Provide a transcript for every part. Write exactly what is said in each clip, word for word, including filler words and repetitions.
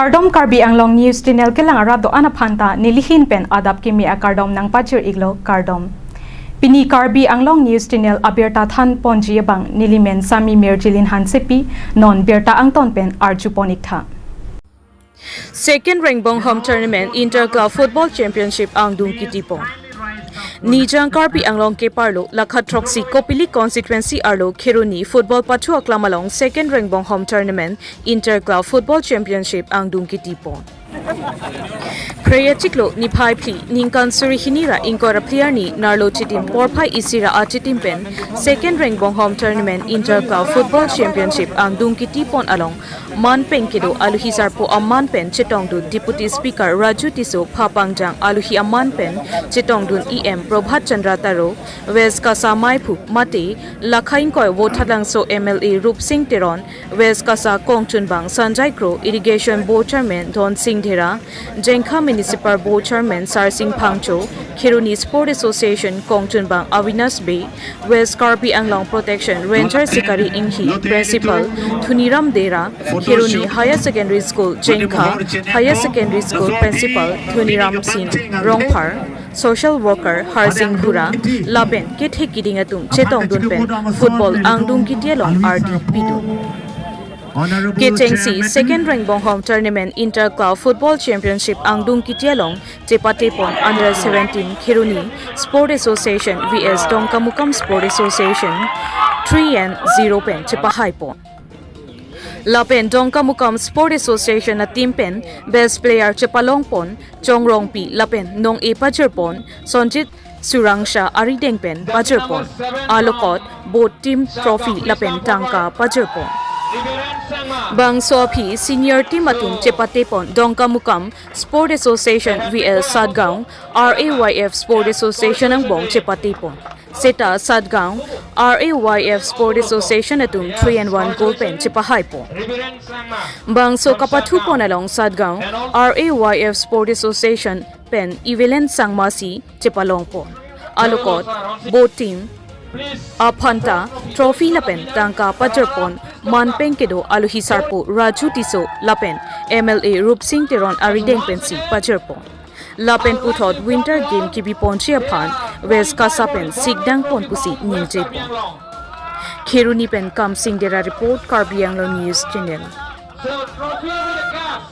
Kardom, Karbi Anglong News Channel kelang arat do-an aphanta nelihin pen adap kimi akardom nangpajir iklo, kardom. Pini Karbi Anglong News Channel abirta than ponji abang nelimen Sami Mirjilin Hansepi, non birta angton pen arju pon iktha. Second Rengbonghom Tournament Inter Club Football Championship angdung kitipon. Nijang Karbi Anglong keparlo lakha throksi Kopili constituency arlo Kheroni football pathu aklam along Second Rengbonghom Tournament Inter Club Football Championship angdung kitipon. Phre achiklo niphai phli ningkan suri hini ra ingkoi ra phli arni nerlo chitim porphai isi ra achitim pen Second Rengbonghom Tournament Inter Club Football Championship angdung kitipon along man pen kedo aluhi sarpo aman pen chetongdun Deputy Speaker Raju Tisso, phapangjang aluhi aman pen chetongdun E M Prabhat Chandra Taro, West KASA maiphu mate lakha ingkoi Vothatlangso M L A Rupsing Teron, West KASA kongchunbang Sanjay Kro, Irrigation Board Chairman Dhonsing Dhera, Jengkha Municipal Board Chairman Sarsing Phangcho, Kheroni Sport Association kongchunbang Avinash Bey, West Karbi Anglong Protection Ranger Sikari Inghi, Principal Dhoniram Dhera, Kheroni Higher Secondary School, Jengkha Higher Secondary School Principal Dhoniram Singh Rongphar, social worker Harsing Khura, lapen kethe kiding atum chetongdun pen football angdung kiti along ardi pidun. Kechengsi Second Rengbonghom Tournament Inter Club Football Championship angdung kiti along chepatepon Under seventeen Kheroni Sport Association V S Dongkamukam Sport Association three and zero pen chepahaipon. Lapen Dongkamukam Sport Association a team pen best player chepalongpon Chong Rongpi lapen nong-e pajirpon Sonjit Surangsha arideng pen pajirpon. Alokot both team trophy lapen tangka pajirpon. Bangso aphi senior team atum chepatepon Dongkamukam Sport Association V S Satgaon R A Y F Sport Association angbong chepatepon. Seta Satgaon R A Y F Sport Association atum three and one goal pen chepahaipon. Bangso kapathupon along Satgaon R A Y F Sport Association pen Evelyn Sangma si chepalongpon. Alokot both team aphanta trophy lapen tangka pajirpon man pen kedo aluhi sarpo Raju Tisso lapen M L A Rupsing Teron arideng pensi pajirpon. Lapen puthot Winter Game kibiponji aphan West KASA pen sikdangpon pusi ningjepon. Kheroni pen Kamsing Dhera report, Karbi Anglong News Channel. So, trophy with a cup.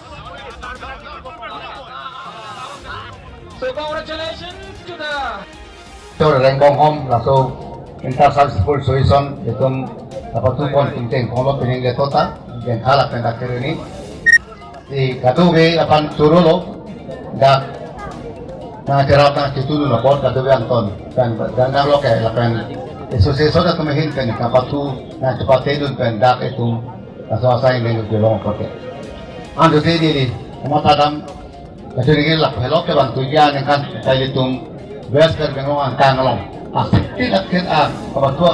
So, congratulations to the Tor Rengbonghom laso Inter Sub School Association itum kapatupon tingting konglo pining le tota, Jengkha lapen dak Kheroni. Si kadokave aphan choro lo, dak nangcherap nangchitudun apot kadokave angton. Pen, pen, pen, lo ke, lapen association atum ahin pen kapathu nangchepatedun pen dak itum laso asai neng belong apot ke. Antu te di di, mata dam, kachuri ke lak helok ke bang tuja nengkan tai itum West Karbi Anglong angkang along. Asik ti lak ken a, kapathu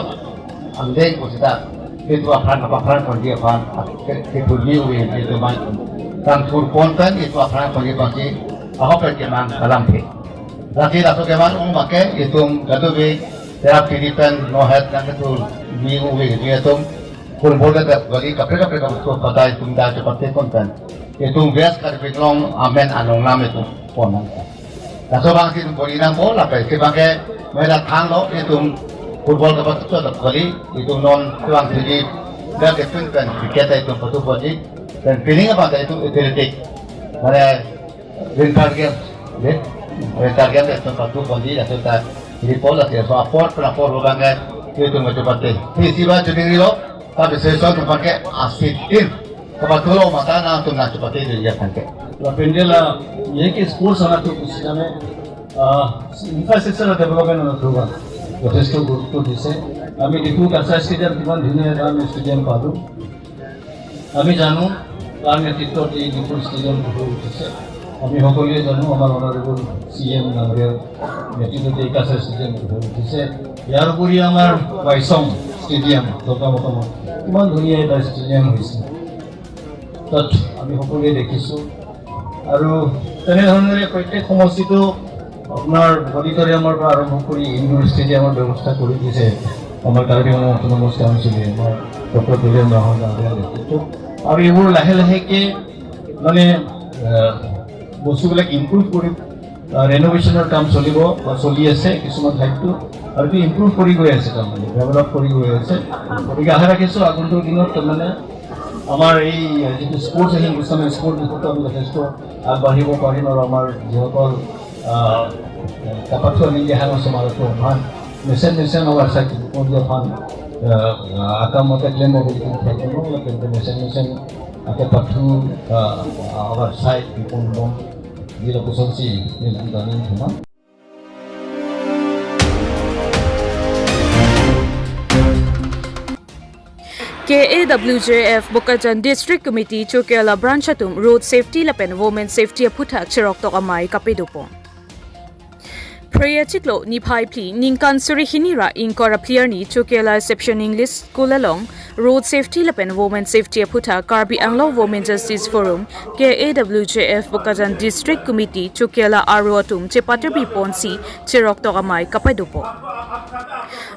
angdeng ko sita. Itu aphan, apa aphan, kondi aphan, ke, ke purbi uwi, itu man. Kan pur pon pen, itu aphan, kondi pasi, ahok pen keman kalam phe. Laki laso keman ong make, itum kadokave, terap kiri pen, nohet, kan ketur, bi uwi, itu itum, pun boleh dak, bagi kaprek kaprek kaprek, pada itum dah cepat tekon pen. Itum West Karbi Anglong, amen anong nam itum, pon nang. Laso abang si itum bori nangpo, lapen si abang ke mela thanglo, itum football kapathu chot kali, itum non tuang sidi, dak ke pin pen, cricket itum pathu bori, pen pining abang itum athletic. Mane, Winter Games, le? Winter Games itum pathu bori, laso ta report la, so apor, pen apor abang ke, itum maju pate. Isi ba chuding lo, tapi sesuatu pakai asitin. Kapathulo mata nangtum nangchepatedun ya pakai. Lapen dela, ye ke sports anak tu kusi kami, ah, infrastructure development anak tu kan. যথেষ্ট গুৰুত্ব দিছে। আমি Diphu culture stadium কিমান ধুনীয়া এটা আমি ষ্টেডিয়াম পালোঁ। আমি জানো, তাৰ নেতৃত্বত এই ডিফু ষ্টেডিয়াম গঢ়ি উঠিছে। আমি সকলোৱে জানো, আমাৰ অনাৰেবল চি এম ডাঙৰীয়াৰ নেতৃত্বত এই কালচাৰ ষ্টেডিয়াম গঢ়ি উঠিছে। ইয়াৰ উপৰি আমাৰ বাইচং ষ্টেডিয়াম, দকামকমত কিমান ধুনীয়া এটা ষ্টেডিয়াম হৈছে। তাত আমি সকলোৱে দেখিছোঁ। আৰু তেনেধৰণে প্ৰত্যেক সমষ্টিতো আপোনাৰ অডিটৰিয়ামৰ পৰা আৰম্ভ কৰি ইনডোৰ ষ্টেডিয়ামৰ ব্যৱস্থা কৰি দিছে আমাৰ কাৰ্বি আংলং অট'নমাছ কাউন্সিলে, আমাৰ ডক্টৰ তুলিৰাম ৰংহাং ডাঙৰীয়াৰ নেতৃত্বত। আৰু এইবোৰ লাহে লাহেকৈ মানে আহ, বস্তুবিলাক ইমপ্ৰুভ কৰি ৰেনোভেশ্যনৰ কাম চলিব বা চলি আছে কিছুমান ঠাইততো, আৰু এইটো ইমপ্ৰুভ কৰি গৈ আছে, তাৰমানে ডেভেলপ কৰি গৈ আছে। গতিকে আশা ৰাখিছোঁ আগন্তুক দিনত তাৰমানে আমাৰ এই যিটো স্পৰ্টছ আহিম, গোস্বামী স্পৰ্টছ বিষয়টো আমি যথেষ্ট আগবাঢ়িব পাৰিম আৰু আমাৰ যিসকল আহ, kapathu aningje hang osomar atum aphan mesen mesen oversight ipon aphan, eh, akam mate klem mobil ipon thek no, lapen mesen mesen akapathu, eh, oversight ipon bom di lo kosonsi nelitum dani thema. K A W J F Bokajan District Committee Chokihola Branch atum Road Safety lapen Women Safety aphuthak cheroktok amei kapedopo. Phre achiklo niphai phli ningkan suri hini ra ingkoi ra phli arni Chokihola Reception English School along Road Safety lapen Women Safety aphuthak Karbi Anglong Women Justice Forum K A W J F Bokajan District Committee Chokihola aro atum chepatirpi ponsi cheroktok amei kapedopo.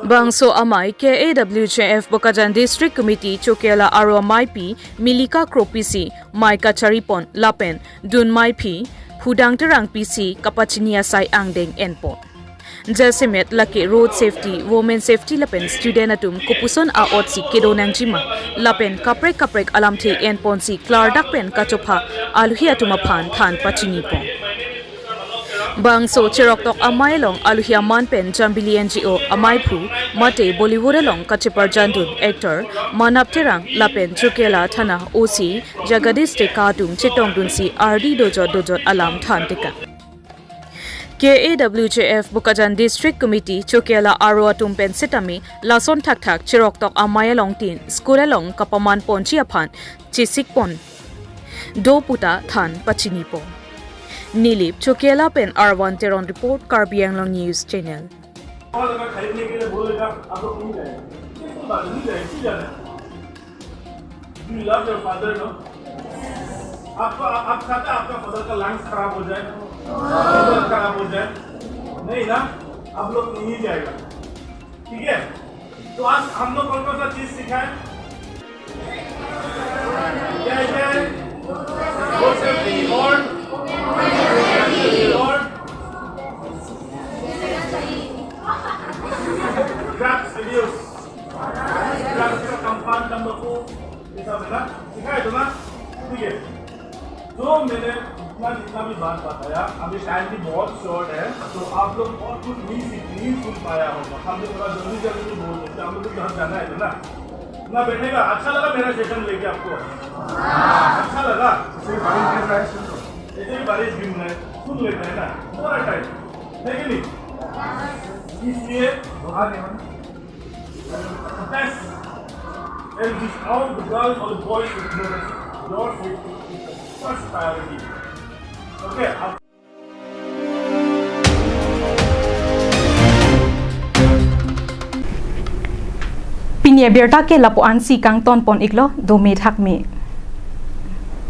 Bangso amei K A W J F Bokajan District Committee Chokihola aro ameipi Milika Kropisi mei kacharipon lapen dun meiphi Phudang Terangpisi kapachini asai angdeng enpon. Jasemet lake road safety, women safety lapen student atum kopuson a-otsi kedo nangjima lapen kaprek kaprek alamthe enponsi klardak pen kachopha aluhi atum aphan than pachinipon. Bangso cheroktok amei along aluhi aman pen Jambili N G O ameiphu mate Bollywood along kacheparjandun actor Manab Terang lapen Chokihola Thana O C Jagadish Teka atum chetongdunsi ardi dojot dojot alam than teka. K A W J F Bokajan District Committee Chokihola aro atum pen sitame lason thakthak cheroktok amei along tin school along kapaman ponji aphan chesikpon do puta than pachinipo. Nilip Chokihola pen Arvan Teron report, Karbi Anglong News Channel. और अगर खरीदने के लिए बोलेगा, आप लोग नहीं जाएंगे। बिल्कुल बात नहीं जाएंगे, क्यों जाना है? Do you love your father, no? आपको, आप, आप चाहते हैं आपका फादर का लंग्स खराब हो जाए, लिवर खराब हो जाए? नहीं ना, आप लोग नहीं जाएगा, ठीक है? तो आज हम लोग कौन कौन सा चीज सीखा है? क्या है, क्या है? रोड सेफ्टी और, और ड्रग्स रिड्यूस। ड्रग्स का कम पान, तंबाकू, ये सब है ना, सिखाए तो ना, ठीक है। तो मैंने जितना, जितना भी बात बताया, अभी टाइम भी बहुत शॉर्ट है, तो आप लोग बहुत कुछ नहीं सीख, नहीं सुन पाया होगा। हम लोग थोड़ा जल्दी जल्दी भी बोल देते हैं, हम लोग को घर जाना है ना। ना बैठेगा, अच्छा लगा मेरा सेशन लेके आपको? अच्छा लगा? ऐसे ही बारिश गिर रहा है, सुन लो। ऐसे ही बारिश गिर रहा है, सुन लेते हैं ना, थोड़ा टाइम, है कि नहीं? इसलिए आज best, and this all the girls or the boys should know that your safety is the first priority. Okay, अब Pini abirta ke lapu-ansi kangtonpon iklo, dome thakme.